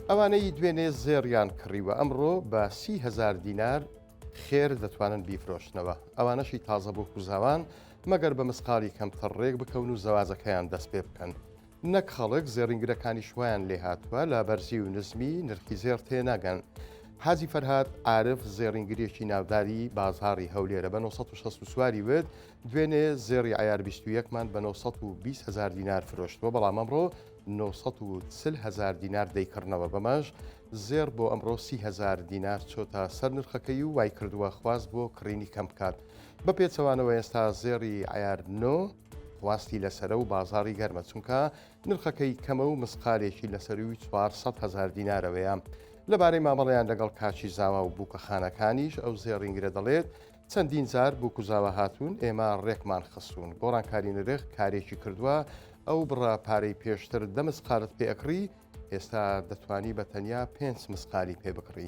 ئەوانەی دوێنێ زێڕیان کڕیوە ئەمڕۆ بە 30هزار دینار خێر دەتوانن بیفرۆشنەوە، ئەوانەشی تازە بووک و زاوان مەگەر بە مسقاڵی کەمتر ڕێک بکەون و زەواجەکەیان دەست پێ بکەن. نەک خەڵک، زێڕینگرەکانیش وایان لێهاتووە لە بەرزی و نزمی نرخی زێڕ تێناگەن. حاجی فەرهاد عارف زێڕینگرێکی ناوداری بازاڕی هەولێرە بە 964 ی وت، دوێنێ زێڕی عەیار 21 مان بە 920 هەزار دینار فرۆشتووە، بەڵام ئەمڕۆ 940 هەزار دینار دەیکڕنەوە، بەمەش زێڕ بۆ ئەمڕۆ 30 هەزار دینار چۆتە سەر نرخەکەی و وایکردووە خواست بۆ کڕینی کەم بکات. بە پێچەوانەوە ئێستا زێڕی عەیار نۆ خواستی لەسەرە و بازاڕی گەرمە، چونکە نرخەکەی کەمە و مسقالێکی لە سەرووی 400 هەزار دینارەوەیە. لەبارەی مامەڵەیان لەگەڵ کاچی زاوا و بووکەخانەکانیش ئەو زێڕینگرە دەڵێت، چەندین جار بووک و زاوا هاتوون ئێمە ڕێکمان خستوون، گۆڕانکاری نرخ کارێکی کردووە، ئەو بڕە پارەی پێشتر دە مسقالت پێ ئەکڕی، ئێستا دەتوانی بە تەنیا پێنج مسقالی پێ بکڕی.